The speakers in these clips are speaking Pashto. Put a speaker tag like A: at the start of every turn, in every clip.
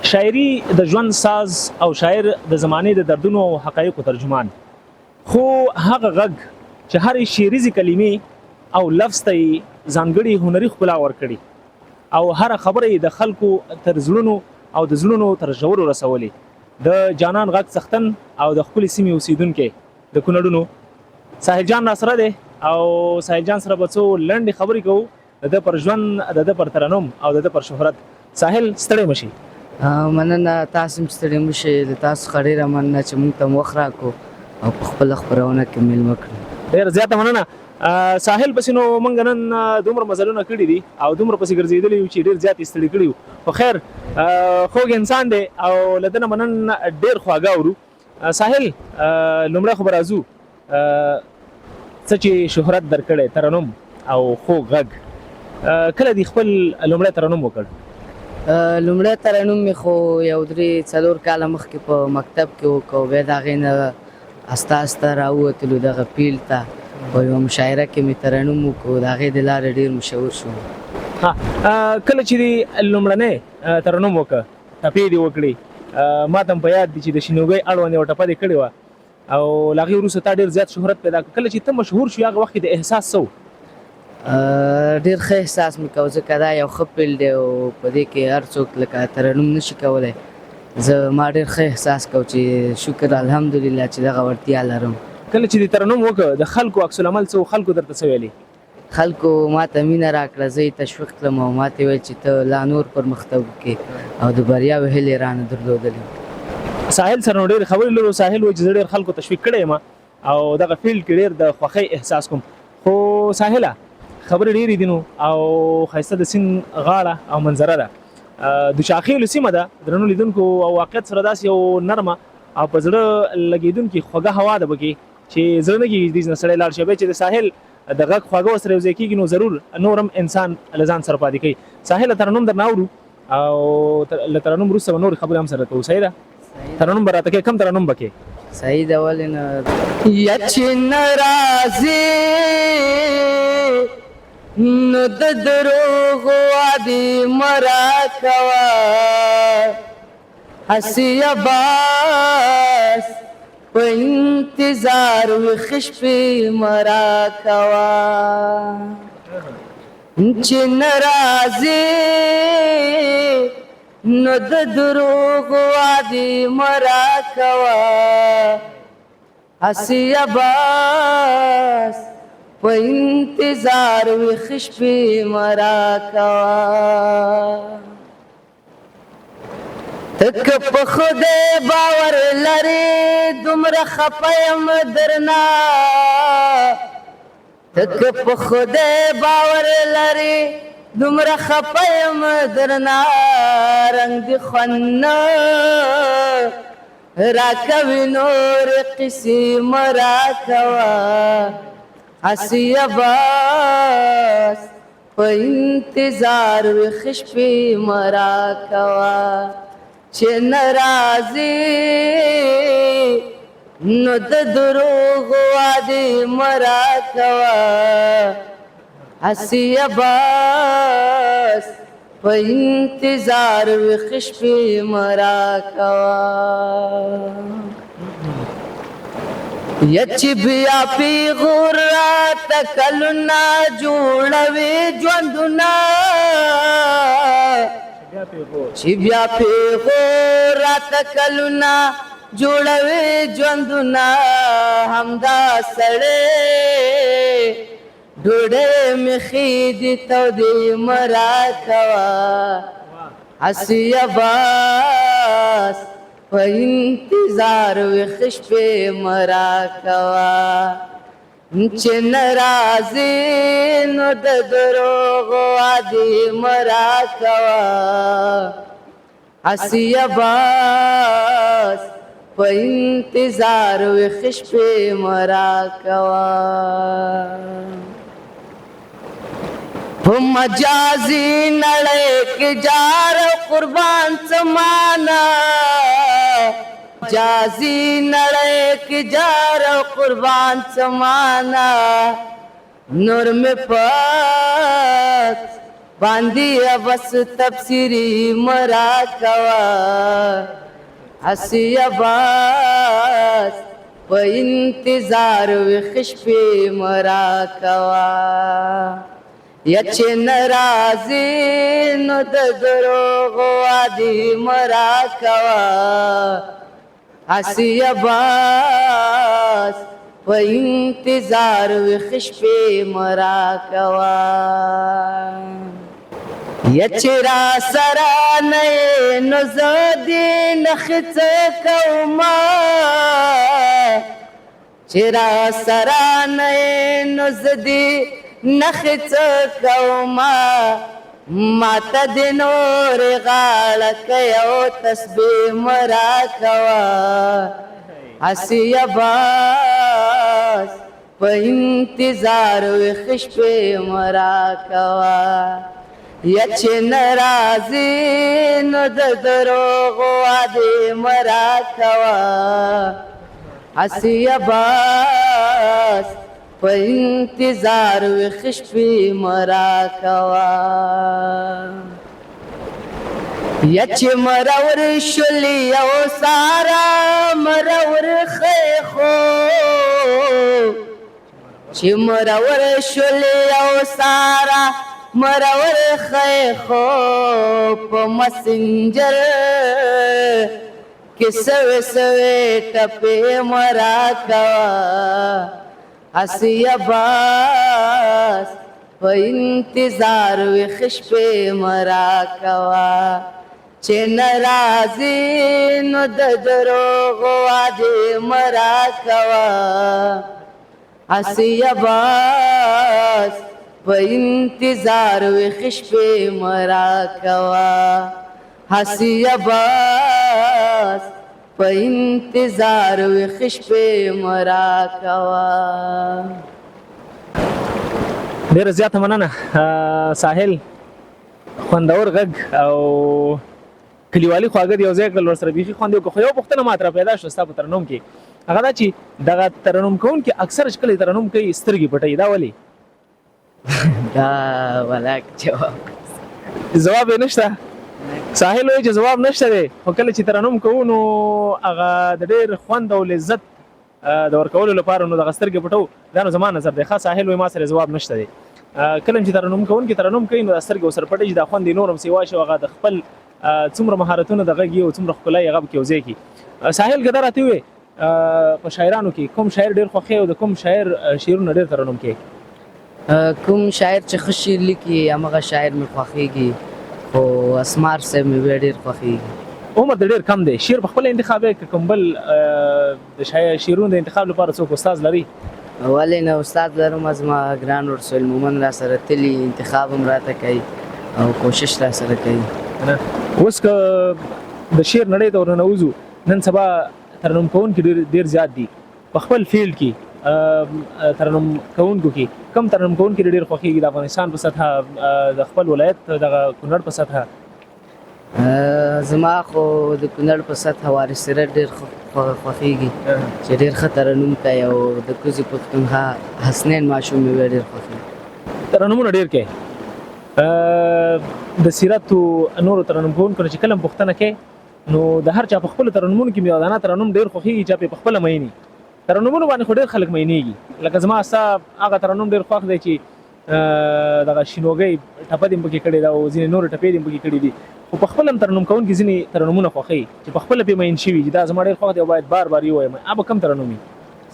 A: شاعري د ژوند ساز او شاعر د زمانې د دردونو او حقایقو ترجمان، خو هغه غږ چې هرې شعریزې کلمې او لفظ ته یې ځانګړې هنري ښکلا ورکړې او هره خبره یې د خلکو تر زړونو او د زړونو تر ژورو رسولې، د جانان غږ څښتن او د ښکلې سیمې اوسېدونکی د کونړونو ساحل جان راسره دی او ساحل جان سره به څو لنډې خبرې کوو د ده پر ژوند، د ده پر ترنم او د ده پر شهرت. ساحل، ستړی مه شي.
B: مننه، تاسو هم ستړي مه شئ. له تاسو څخه ډېره مننه چې موږ ته مو وخت راکړو او په خپله خپرونه کې مېلمه کړو.
A: ډېره زیاته مننه. ساحل پسې نو موږ نن دومره مزلونه کړي دي او دومره پسې ګرځېدلي یو چې ډېر زیات یې ستړي کړي یو، خو خیر، خوږ انسان دی او له ده نه به نن ډېر خواږه اورو. ساحل، لومړی خو به راځو څه چې شهرت درکړی، ترنم او خوږ غږ، کله دې خپل لومړی ترنم وکړ؟
B: لومړی ترنم مې خو یو 3-4 کاله مخکې په مکتب کې وکړ. بیا د هغې نه استه استه راووتلو دغه فیلډ ته. په یوه مشاعره کې مې ترنم وکړو، د هغې د لارې ډېر مشهور شوم.
A: ها، کله چې دې لومړنی ترنم وکړ، ټپې دې وکړې، ما ته هم په یاد دي چې د شینوګۍ اړوند یوه ټپه دې کړې وه او له هغې وروسته تا ډېر زیات شهرت پیدا کړ. کله چې ته مشهور شوې، هغه وخت کې د احساس څه و؟
B: ډېر ښه احساس مې کاوه، ځکه دا یو ښه فیلډ دی او په دې کې هر څوک لکه ترنم نشي کولی. زه ما ډېر ښه احساس کاوه چې شکر الحمدلله چې دغه وړتیا لرم.
A: کله چې دې ترنم وکړ، د خلکو عکس العمل څه و؟ خلکو درته څه ویلې؟
B: خلکو ما ته مینه راکړه، زه یې تشویق کړم او ما ته ویل چې ته لا نور پرمختګ وکړې او د بریاوو هیلې رانه درلودلې.
A: ساحل سره نو ډېرې خبرې لرو. ساحل وایي چې زه ډېر خلکو تشویق کړی یم او دغه فیلډ کې ډېر د خوښۍ احساس کوم. خو ساحله، خبرې ډېرې دي نو او ښایسته د سیند غاړه او منظره ده، د شاخېلو سیمه ده، درنو لیدونکو، او واقعیت سره داسې یو نرمه او په زړه لګېدونکې خوږه هوا ده پکې چې زړه نه کېږي چې دې نه سړی لاړ شي. بیا چې د ساحل د غږ خواږه ورسره یو ځای کېږي نو ضرور نور هم انسان له ځان سره پاتې کوي. ساحل، ترنم درنه اورو او له ترنم وروسته به نورې خبرې هم سره کوو. صحیح ده؟ ترنم به راته کوې؟ کوم ترنم به کوې؟
B: صحیح ده، ولې نه. یا چې نه راځې نو د دروغو وعدې مه راکوه، هسې عباس په انتظار ویښ شپې مه راکوه. چې نه راځې نو د دروغو وعدې مه راکوه، هسې عباس په انتظار ویښ شپې مه راکوه. ته که په خدای باور لرې، دومره خفه یم درنه. ته که په خدای باور لرې، دومره خفه یم درنه. رنګ دې خوند نه راکوي، نور قصې مه راکوه، هسې عباس په انتظار ویښ شپې مه راکوه. چې نه راځې نو د دروغو وعدې مه راکوه، هسې عباس په انتظار ویښ شپې مه راکوه. یا چې بیا پیغور راته کلونه جوړوي ژوندونه، چې بیا پیغور راته کلونه جوړوي ژوندونه، همدا سړی ډوډۍ مې ښې دي تودې مه راکوه، هسې عباس په انتظار ویښ شپې مه راکوه. چې نه راځې نو د دروغو وعدې مه راکوه، هسې عباس په انتظار ویښ شپې مه راکوه. په مجازي نړۍ کې جار او قربان څه معنا؟ مجازي نړۍ کې جار او قربان څه معنا؟ نور مې پک باندې بس تفسیری مرا کوا، هسې بس په انتظار ویښ شپې مرا کوا. یا چې ناراضي نو د دروغو وعدې مرا کوا، هسې بس په انتظار ویښ شپې مرا کوا. یا چې را سره نه یې نو زه دې نښې څه کومه، چې را سره نه یې نو زه دې نښې څه کومه، ماته دې نورې غاړه که یو تسبیح مه راکوه، هسې بس په انتظار ویښ شپې مه راکوه. یا چې نه راځي نو د دروغو وعدې مه راکوه، هسې بس په انتظار ویښ شپې مه راکوه. یا چې مرور شولې یو سارا مرور ښی خو، چې مرور شولې یو سارا مرور ښی خو، په مسنجر کې سوې سوې ټپې مه راکوه، هسې بس په انتظار ویښ شپې مه راکوه. چې نه راځي نو د دروغو وعدې مه راکوه، هسې بس په انتظار ویښ شپې مه راکوه، هسې بس په انتظار ویښ شپې مه راکوه.
A: ډېره زیاته مننه ساحل، خوندور غږ او کلیوالي خواږه دې یو ځای کړل، ورسره بیخي خوند یې وکړ. خو یوه پوښتنه ماته را پیدا شوه ستا په ترنم کې، هغه دا چې دغه ترنم کوونکي اکثره چې کله ترنم کوي سترګې پټوي، دا ولې؟
B: دا ولاک جواب
A: ځواب یې نشته. ساحل وایي چې ځواب نشته دی، خو کله چې ترنم کوو نو هغه د ډېر خوند او لذت د ورکولو لپاره نو دغه سترګې پټو، دا نو زما نظر دی. ښه ساحل وایي ما سره ځواب نشته دی. کله چې ترنم کوونکي ترنم کوي نو دا سترګې ورسره پټوي چې دا خوند یې نور هم سیوا شي، هغه د خپل څومره مهارتونه د غږ او څومره ښکلا یې هغه پکې یو ځای کړي. ساحل که دا راته ووایې په شاعرانو کې کوم شاعر ډېر خوښوې او د کوم شاعر شعرونه ډېر ترنم کوې؟
B: کوم شاعر چې ښه شعر لیکي همغه شاعر مې خوښېږي، خو اسمار صاحب مې بیا ډېر خوښېږي.
A: عمر د ډېر کم دی، شعر په خپله انتخابوې که کوم بل د شعرونو د انتخاب لپاره څوک استاد لري؟
B: ولې نه، استاد لرم، زما ګران ورور سهیل مومند را سره تلي، انتخاب هم راته کوي او کوشش را سره کوي.
A: نه اوس که د شعر نړۍ ته ورننوځو، نن سبا ترنم کوونکي ډېر زیات دي، په خپل فیلډ کې ترنم کوونکو کې کوم ترنم کوونکي ډېر خوښېږي د افغانستان په سطحه، د خپل ولایت دغه کونړ په سطحه؟
B: زما خو د کونړ په سطحه وارث سیرت ډېر خوښېږي چې ډېر ښه ترنم کوي، او د کوزې پښتونخوا حسنین ماشوم مې بیا ډېر خوښېږي.
A: ترنمونه ډېر کوي د سیرت او نورو ترنم کوونکو نه چې کله هم پوښتنه کوي نو د هر چا په خپلو ترنمونو کې مې یو دانه ترنم ډېر خوښېږي چې پرې په خپله مئیني. ترنمونو باندې خو ډېر خلک مئینېږي، لکه زما ستا هغه ترنم ډېر خوښ دی چې دغه شینوګۍ ټپه دې هم پکې کړې ده او ځینې نورې ټپې دې هم پکې کړې دي، خو په خپله هم ترنم کوونکي ځینې ترنمونه خوښوي چې په خپله پرې مئین شوي چې دا زما ډېر خوښ دی او باید بار بار یې ووایم. هغه به کوم ترنم وي؟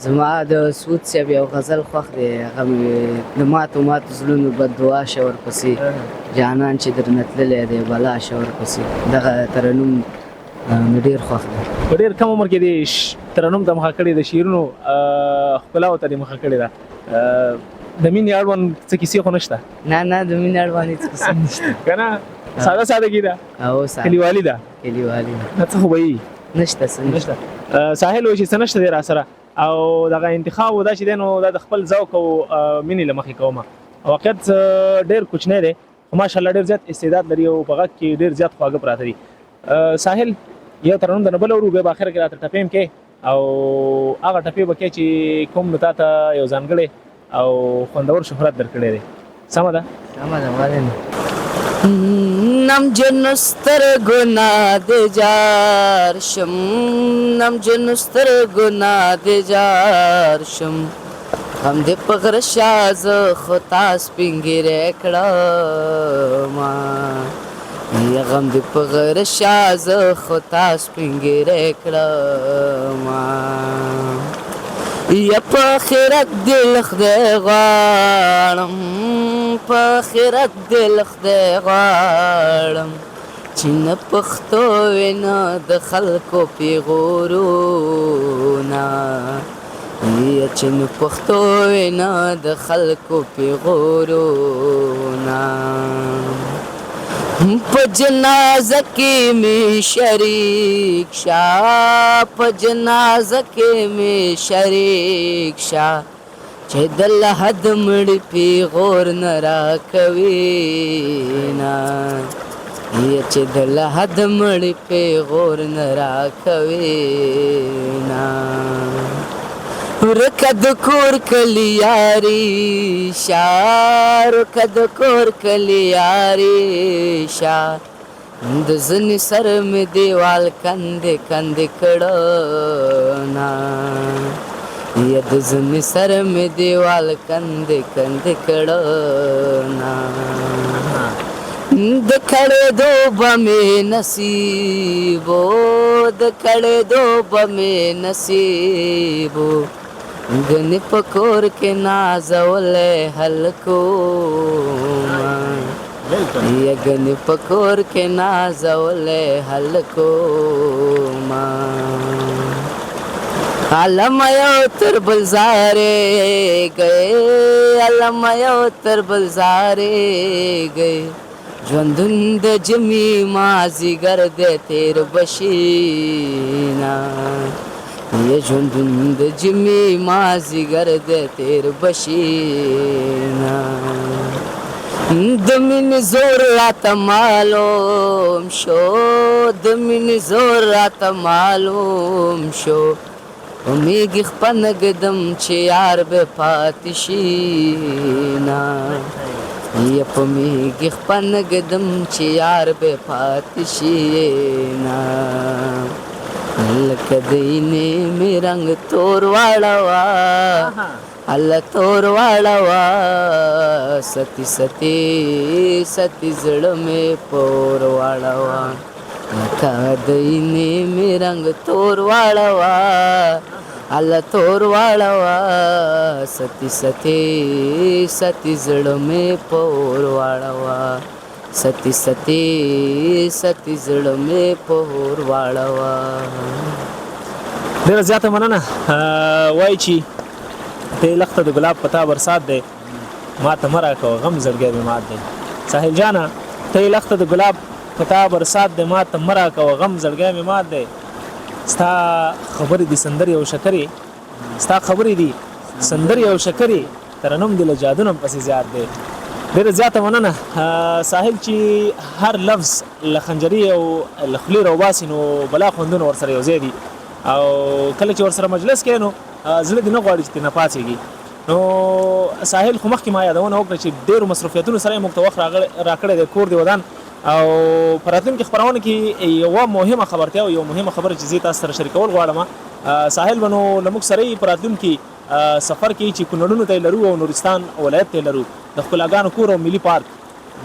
B: زما د سعود صاحب یو غزل خوښ دی، هغه مې د ماتو ماتو زړونو بد دعا شه ورپسې، جانان چې درنه تللی دی بلا شه ورپسې، دغه ترنم مې ډېر خوښ دی.
A: په ډېر کم عمر کې دې ترنم ته مخه کړې، د شعرونو ښکلاو ته دې مخه کړې ده، د مینې اړوند څه کیسې خو نشته؟
B: نه نه، د مینې اړوند هېڅ کیسې نشته.
A: که نه ساده سادګي ده، کلیوالي ده.
B: کلیوالي ده.
A: نه څه خو به یي
B: نشته، څه
A: نشته. ساحل وایي چې څه نشته دی را سره، او دغه انتخاب دا چې دی نو دا د خپل ذوق او مینې له مخې کوم. واقعیت ډېر کوچنی دی خو ماشاءالله ډېر زیات استعداد لري او په غږ کې ډېر زیات خواږه پراته دي. ساحل یو ترنم درنه بل اورو، بیا به اخره کې راته ټپې هم کوې او هغه ټپې به کوې چې کوم نو تا ته یو ځانګړی او خوندور شهرت درکړی دی. سمه ده؟
B: سمه ده، ولې نه. نمجنو سترګو نه دې جار شم، نمجنو سترګو نه دې جار شم، غم دې په غره شه، زه خو تا سپین ږیری کړم. یا غم دې په غره شه، زه خو تا سپین ږیری کړم. یا په آخرت دې له خدای غواړم، په آخرت دې له خدای غواړم چې نه پښتو وي نه د خلکو پیغورونه، یا چې نه پښتو وي نه د خلکو پیغورونه. په جنازه کې مې شریک شه، په جنازه کې مې شریک شه، چې د لحد مړي پیغور نه راکوي نه، یا چې د لحد مړي پیغور نه راکوي نه. ورکه د کور کلی یاري شه، ورکه د کور کلی یاري شه، د زنې سر مې دیوال کندې کندې کړه نه، یا د زنې سر مې دیوال کندې کندې کړه نه. د کړېدو به مې نصیبو، د کړېدو به مې نصیبو، ګنې په کور کې نازولې هلکو ما، یا ګنې په کور کې نازولې هلکو ما. علم یو تر بل زارې گئے، علم یو تر بل زارې گئے، ژوندون د جمی مازیګر دی تیر بشینا، یا ژوندون د جمی مازیګر دی تیر بشینا. د مینې زور راته معلوم شو، د مینې زور راته معلوم شو، امیږي خپه ږدم چې یار به پاتې شي نه، یا په میږي خپه ږدم چې یار به پاتې شي نه. لکه د اینې مې رنګ تور واړوه، الله تور واړوه، ستی ستی ستی زړه مې پور واړوه، لکه د اینې مې رنګ تور واړوه، الله تور واړوه، ستی ستی ستی زړه مې پور واړوه، ستی ستی ستی زړه مې پور واړوه.
A: ډېره زیاته مننه. وایي چې ته لخته د ګلاب پتا برسات دی، ما ته مه راکوه غم زړګی مې مات دی. ساحل جانه، ته لخته د ګلاب پتا برسات دی، ما ته مه راکوه غم زړګی مې مات دی. ستا خبرې دي سندرې او شکرې، ستا خبرې دي سندرې او شکرې، ترنم دې له جادو نه پسې زیات دی. ډېره زیاته مننه ساحل، چې هر لفظ له خنجري او له خولې راوباسي نو بلا خوندونه ورسره یو ځای دي، او کله چې ورسره مجلس کوې نو زړه دې نه غواړي چې ترې نه پاڅېږي. نو ساحل خو مخکې ما یادونه وکړه چې ډېرو مصروفیتونو سره یې موږ ته وخت راکړی دی. کور دې ودان. او په راتلونکي خپرونه کې یوه مهمه خبرتیا او یوه مهمه خبره چې زه تاسو سره شریکول غواړم، ساحل به نو له موږ سره په راتلونکي سفر کې چې کونړونو ته یې لرو او نورستان ولایت ته یې لرو، د ښکلاګانو کور او ملي پارک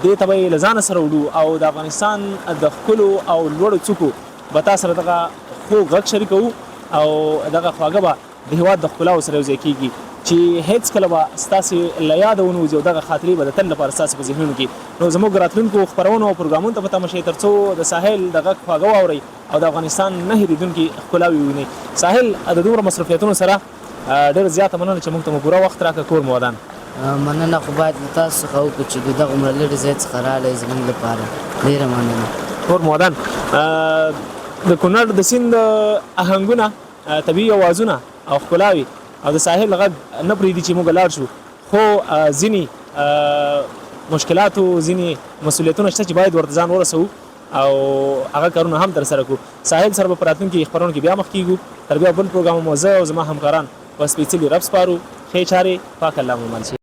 A: دې ته به یې له ځانه سره وړو، او د افغانستان د ښکلو او لوړو څوکو به تا سره دغه خوږ غږ شریکوو، او دغه خواږه به د هېواد د ښکلاو سره یو ځای کېږي چې هېڅکله به ستاسې له یاده ونه وځي، او دغه خاطرې به د تل لپاره ستاسې په ذهنونو کې. نو زموږ راتلونکو خپرونو او پروګرامونو ته په تمه شئ ترڅو د ساحل د غږ خواږه واورئ او د افغانستان نه هېرېدونکي ښکلاوې ووینئ. ساحل، د دومره مصروفیتونو سره ډېره زیاته مننه چې موږ ته مو پوره وخت راکړ. کور مو ودان.
B: مننه خو باید له تاسو څخه وکړو چې د دغومره لرې ځای څخه راغلی زموږ لپاره، ډېره مننه.
A: کور مو ودان. د کونړ د سیند اهنګونه، طبیعي اوازونه او ښکلاوې او د ساحل غږ نه پرېږدي چې موږ لاړ شو، خو ځینې مشکلاتو، ځینې مسؤلیتونه شته چې باید ورته ځان ورسوو او هغه کارونه هم ترسره کړو. ساحل سره به په راتلونکي خپرونو کې بیا مخ کېږو. تر بیا بل پروګرام مو زه او زما همکاران په سپېڅلي رب سپارو. ښې چارې، پاک الله مو مل شي.